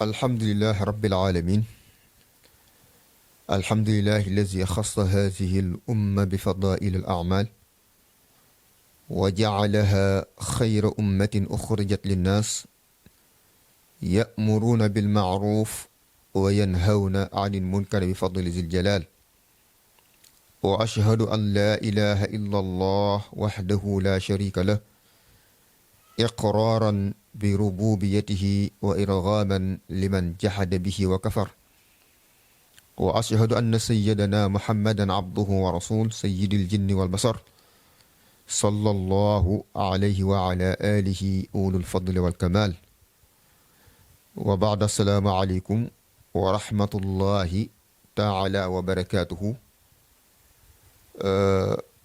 الحمد لله رب العالمين. الحمد لله الذي خص هذه الأمة بفضائل الأعمال وجعلها خير أمة أخرجت للناس يأمرون بالمعروف وينهون عن المنكر بفضل ذي الجلال. وأشهد أن لا إله إلا الله وحده لا شريك له إقرارا بربوبيته وإرغاما لمن جحد به وكفر. وأشهد أن سيدنا محمدا عبده ورسول سيد الجن والبشر صلى الله عليه وعلى آله أولو الفضل والكمال. وبعد السلام عليكم ورحمة الله تعالى وبركاته.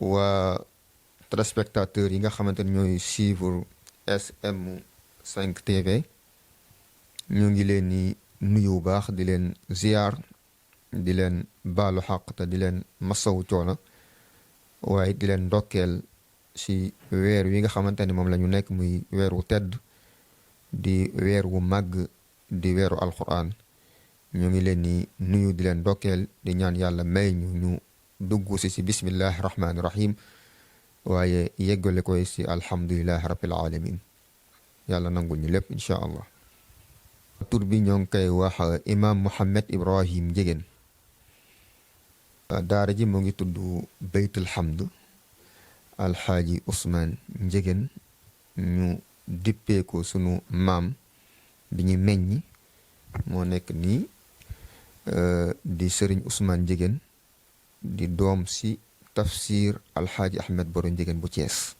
و téléspectateurs yi nga xamante ne ñooy suivre SM5 TV ñu ngi leen di nuyu bu baax di leen ziar di leen baalu xaq te di leen masawu coono waaye di leen ndokkeel si weer wi nga xamante ne moom la ñu nekk muy weer wu tedd di weer wu màgg di weeru alquran. ñu ngi leen di nuyu di leen ndokkeel di ñaan yàlla may ñu dugg si bismillahi rahmaani rahim waaye yeggale koy si alhamdulilahi rabbil alamin. yàlla nangul ñu lépp incha allah. tur bi ñoo ngi koy wax imam Mohamed Ibrahim Ndiéguène. daara ji mu ngi tudd Baytul Hamd alxaaji Ousmane Ndiéguène ñu dippee ko sunu maam bi ñu meññi moo nekk nii di Serigne Ousmane Ndiéguène di doom si tafsir alxaaji Ahmed Boro Ndiéguène bu Thiès.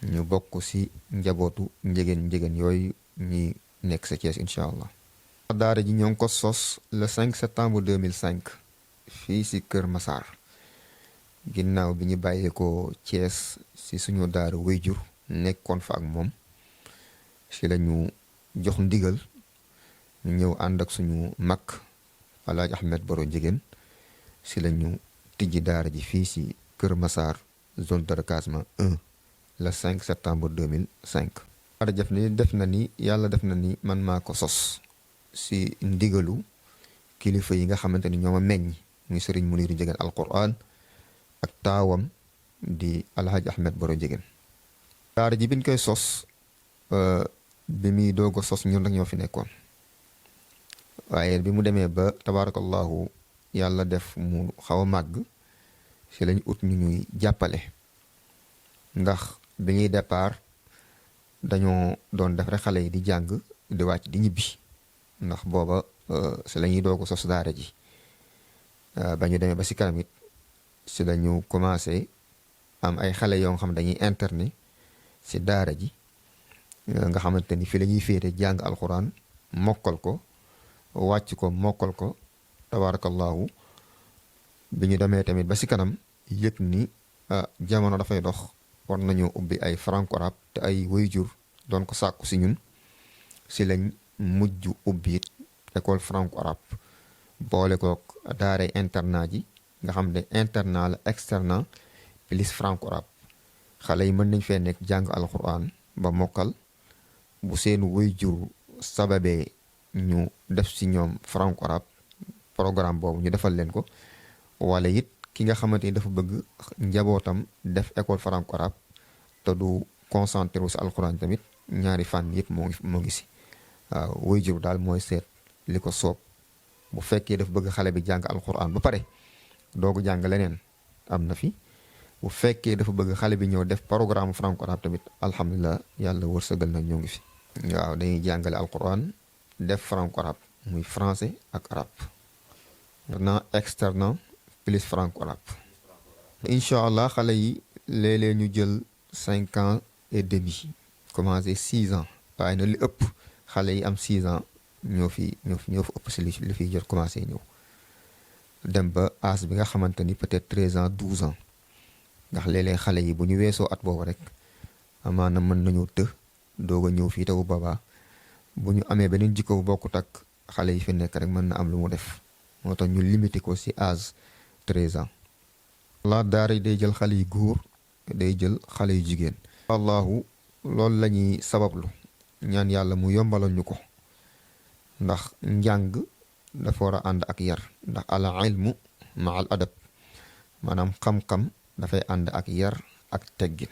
ñu bokk si njabootu Ndiéguène yooyu ñi nekk sa Thiès incha allah. daara ji ñoo ngi ko sos le 5 septembre 2005 fii si Kër Massar ginnaaw bi ñu bàyyeekoo Thiès si suñu daara wéyjur nekkoon fa ak moom si la ñu jox ndigal ñu ñëw ànd ak suñu mag alaaji Ahmed Boro Ndiéguène si la ñu tijji daara ji fii si Kër Massar zone de recasement 1 le 5 septembre 2005. daara yàlla def na ni man maa ko sos si ndigalu kilifa yi nga xamante ni ñoo ma meññ muy Serigne Muniru Ndiéguène alquran ak taawam di alhaji Ahmed Boro Ndiéguène. daara ji biñ koy sos bi muy doog a sos ñun rek ñoo fi nekkoon waaye bi mu demee ba tabarakallahu yàlla def mu xaw a màgg si lañ ut ñu ñuy jàppale ndax bi ñuy départ dañoo doon def rek xale yi di jàng di wàcc di ñibbi ndax booba si la ñuy doog a sos daara ji. ba ñu demee ba si kanam it si la ñu commencé am ay xale yoo xam dañuy interné si daara ji nga xamante ni fi la ñuy féete jàng alxuraan mokkal ko wàcc ko mokkal ko tabarakallahu. bi ñu demee tamit ba si kanam yëg ni jamono dafay dox war nañoo ubbi ay franco arabe te ay waajur doon ko sàkku si ñun si lañ mujj ubbi it école franco arabe boole kook daaray internat ji nga xam ne internat la externat plus franco arabe. xale yi mën nañ fee nekk jàng alquran ba mokkal bu seen waajur sababee ñu def si ñoom franco arabe programme boobu ñu defal leen ko wala it ki nga xamante ni dafa bëgg njabootam def école franco arabe te du concentré wu si alquran tamit ñaari fànn yëpp moo ngi si. waaw waajur daal mooy seet li ko soob bu fekkee dafa bëgg xale bi jàng alquran ba pare doogu jàng leneen am na fi bu fekkee dafa bëgg xale bi ñëw def programme franco arabe tamit alhamdulilah yàlla wërsëgal na ñoo ngi fi. waaw dañuy jàngale alquran def franco arabe muy français ak arabe maintenant externat plus franco arabe. incha allah xale yi léeg-léeg ñu jël 5 ans et demi commencé 6 ans waaye na li ëpp xale yi am 6 ans ñoo fi ëpp si li fiy jot commencé ñëw dem ba âge bi nga xamante ni peut-être 13 ans 12 ans ndax léeg-léeg xale yi bu ñu weesoo at boobu rek amaana mën nañu doog a ñëw fii te bu boobaa bu ñu amee beneen jikko bu bokkut ak xale yi fi nekk rek mën na am lu mu def moo tax ñu limité ko si âge 13 ans. la daara yi day jël xale yu góor day jël xale yu jigéen. allahu loolu la ñuy sabablu ñaan yàlla mu yombalal ñu ko ndax njàng dafa war a ànd ak yar ndax al ilmu ma al adab maanaam xam-xam dafay ànd ak yar ak teggin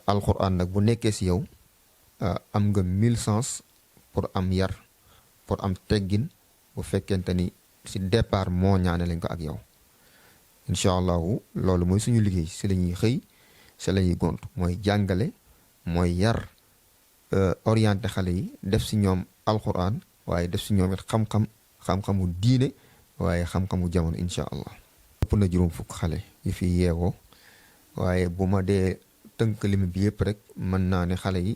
alquran nag bu nekkee si yow am nga 1000 sens pour am yar pour am teggin bu fekkente ni si départ moo ñaane lañ ko ak yow incha allahu loolu mooy suñu liggéey si la ñuy xëy si la ñuy gont mooy jàngale mooy yar orienté xale yi def si ñoom alquran waaye def si ñoom it xam-xamu diine waaye xam-xamu jamono incha allah. ëpp na juróom fukk xale yi fi yeewoo waaye bu ma dee tënk lim bi yëpp rek mën naa ne xale yi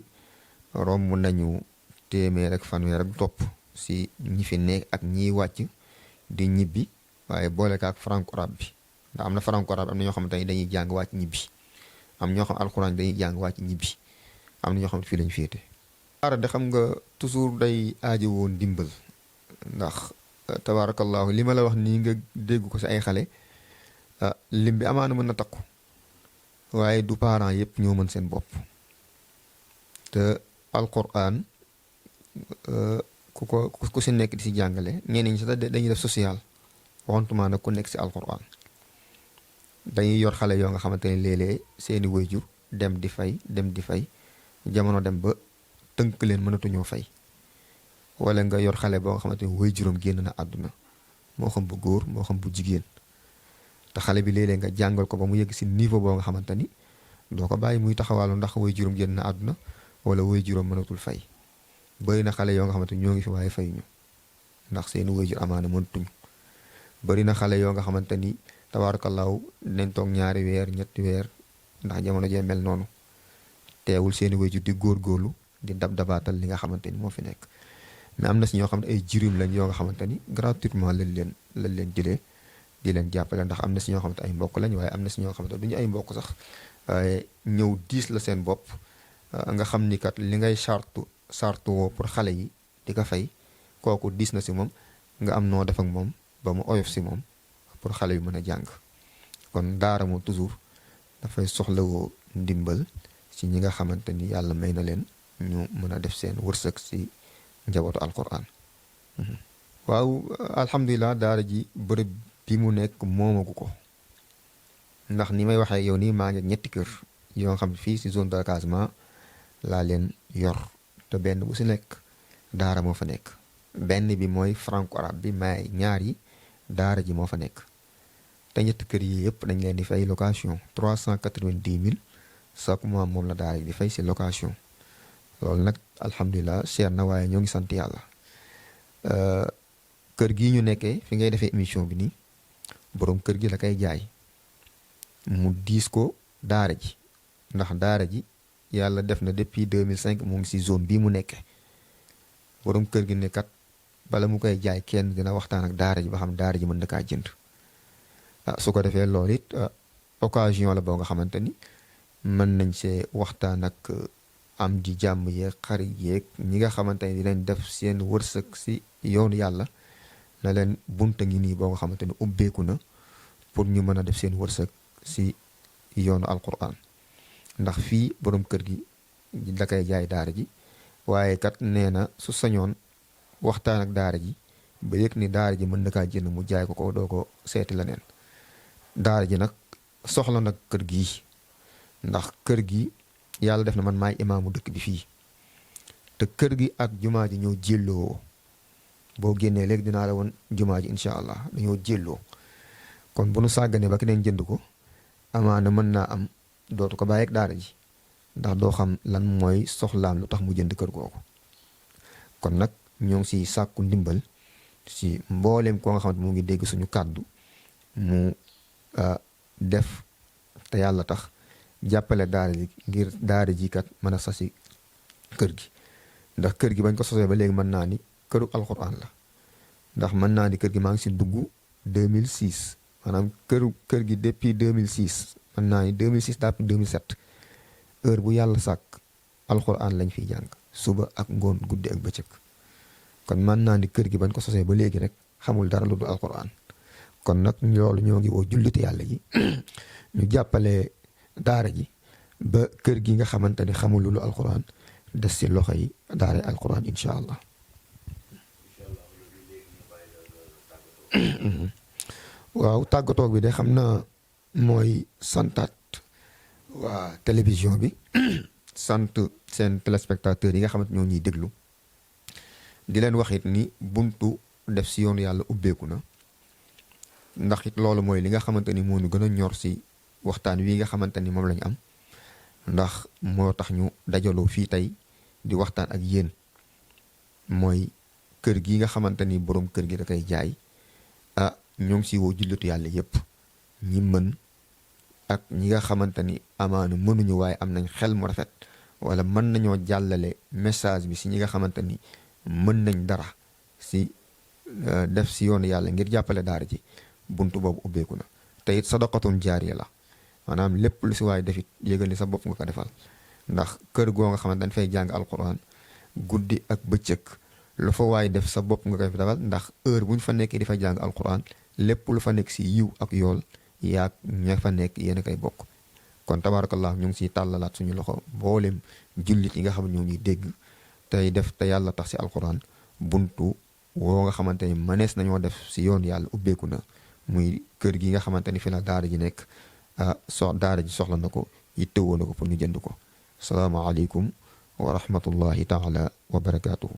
romb nañu téeméer ak fanweer ak topp si ñi fi nekk ak ñiy wàcc di ñibbi waaye boole ko ak franco arabe bi ndax am na franco arabe am na ñoo xamante ni dañuy jàng wàcc ñibbi am ñoo xam alxuraan dañuy jàng wàcc ñibbi am na ñoo xam ne fii lañ féete. daara de xam nga toujours day aajowoo ndimbal ndax tabaarakallaahu li ma la wax nii nga dégg ko si ay xale lim bi amaana mën na takku waaye du parents yëpp ñoo mën seen bopp te alquran ku si nekk di si jàngale ñeneen ñi sax dañuy def social waxantuma nag ku nekk si alquran dañuy yor xale yoo nga xamante ne léeg-léeg seeni waajur dem di fay jamono dem ba tënk leen mënatuñoo fay wala nga yor xale boo nga xamante ne waajuram génn na àdduna moo xam bu góor moo xam bu jigéen te xale bi léeg-léeg nga jàngal ko ba mu yegg si niveau boo nga xamante ni doo ko bàyyi muy taxawaalu ndax waajuram génn na àdduna wala waajuram mënatul fay bëri na xale yoo nga xamante ni ñoo ngi fi waaye fayuñu ndax seeni waajur amaana mënatuñu bëri na xale yoo nga xamante ni tabaarakallaahu dinañ toog 2 weer 3 weer ndax jamono jee mel noonu teewul seeni waajur di góorgóorlu di dabaatal li nga xamante ni moo fi nekk mais am na si ñoo xam ne ay jirim lañ yoo nga xamante ni gratuitement lañ leen jëlee di leen jàppale ndax am na si ñoo xamante ay mbokk lañ waaye am na si ñoo xamante duñu ay mbokk sax waaye ñëw diis la seen bopp nga xam ni kat li ngay sartu woo pour xale yi di ko fay kooku diis na si moom nga am noo def ak moom ba mu oyof si moom pour xale yu mën a jàng kon daara moom toujours dafay soxlawoo ndimbal si ñi nga xamante ni yàlla may na leen ñu mën a def seen wërsëg si njabootu alquran waaw alhamdulilah daara ji bërëb bi mu nekk moomagu ko ndax ni may waxee yow nii maa ngi 3 kër yoo xam fii si zone de Casamance laa leen yor te benn bu si nekk daara moo fa nekk benn bi mooy franco arabe bi may ñaar yi daara ji moo fa nekk te 3 kër yi yëpp dañ leen di fay location 390 000 chaque mois moom la daara ji di fay si location loolu nag alhamdulilah cher na waaye ñoo ngi sant yàlla kër gii ñu nekkee fi ngay defee émission bi nii boroom kër gi la koy jaay mu diis ko daara ji ndax daara ji yàlla def na depuis 2005 mu ngi si zone bii mu nekkee boroom kër gi ne kat bala mu koy jaay kenn dina waxtaan ak daara ji ba xam daara ji mën na kaa jënd su ko defee loolu it occasion la boo nga xamante ni mën nañ see waxtaan ak am di jàmm yeeg xarit yeeg ñi nga xamante ni dinañ def seen wërsëg si yoonu yàlla na leen bunta ngi nii boo nga xamante ni ubbeeku na pour ñu mën a def seen wërsëg si yoonu alquran ndax fii borom kër gi da koy jaay daara ji waaye kat nee na su sañoon waxtaan ak daara ji ba yëg ni daara ji mën na kaa jënd mu jaay ko doo ko seeti leneen daara ji nag soxla nag kër gii ndax kër gi yàlla def na man maay imaamu dëkk bi fii te kër gi ak jumaa ji ñoo jélloo boo génnee léegi dinaa la woon jumaa ji incha allah dañoo jélloo kon bu nu sàgganee ba keneen jënd ko amaana mën naa am dootu ko bàyyi ak daara ji ndax doo xam lan mooy soxlaam lu tax mu jënd kër googu kon nag ñoo ngi si sàkku ndimbal si mbooleem koo nga xamante mu ngi dégg suñu kàddu mu def te yàlla tax jàppale daara ji ngir daara ji kat mën a sasi kër gi ndax kër gi bañ ko sosee ba léegi mën naa ni këru alxuraan la ndax mën naa ni kër gi maa ngi si dugg 2006 maanaam kër gi depuis 2006 mën naa ni 2006 depuis 2007 heure bu yàlla sàkk alxuraan lañ fiy jàng suba ak ngoon guddi ak bëccëg kon mën naa ni kër gi bañ ko sosee ba léegi rek xamul dara lu dul alxuraan kon nag loolu ñoo ngi woo jullite yàlla ji ñu jàppale daara ji ba kër gi nga xamante ni xamul lu alxuraan des ci loxo yi daara alxuraan incha allah. waaw tàggatoo bi de xam naa mooy santaat waa télévision bi sant seen téléspectateurs yi nga xamante ñoo ñuy déglu di leen wax it ni buntu def si yoonu yàlla ubbeeku na ndax it loolu mooy li nga xamante ni moo ñu gën a ñor si waxtaan wi nga xamante ni moom lañu am ndax moo tax ñu dajaloo fii tey di waxtaan ak yéen mooy kër gi nga xamante ni boroom kër gi da koy jaay ñoo ngi si woo jullitu yàlla yépp ñi mën ak ñi nga xamante ni amaana mënuñu waaye am nañ xel mu rafet wala mën nañoo jàllale message bi si ñi nga xamante ni mën nañ dara si def si yoonu yàlla ngir jàppale daara ji buntu boobu ubbeeku na te it sadaqatun jaariya la maanaam lépp lu si waaye defit yëgal ni sa bopp nga ko defal ndax kër goo nga xamante dañ fay jàng alquran guddi ak bëccëg lu fa waaye def sa bopp nga koy defal ndax heure bu ñu fa nekkee di fa jàng alquran lépp lu fa nekk si yiw ak yool yaa ña fa nekk yéen a koy bokk kon tabarakallah ñu ngi siy tàllalaat suñu loxo mboolem jullit yi nga xam ne ñoo ñuy dégg tey def te yàlla tax si alquran buntu woo nga xamante ni mënees nañoo def si yoon yàlla ubbeeku na muy kër gi nga xamante ni fi la daara ji nekk daara ji soxla na ko yittewoo na ko pour ñu jënd ko salaamaaleykum wa rahmatullahi taala wa barakaatuhu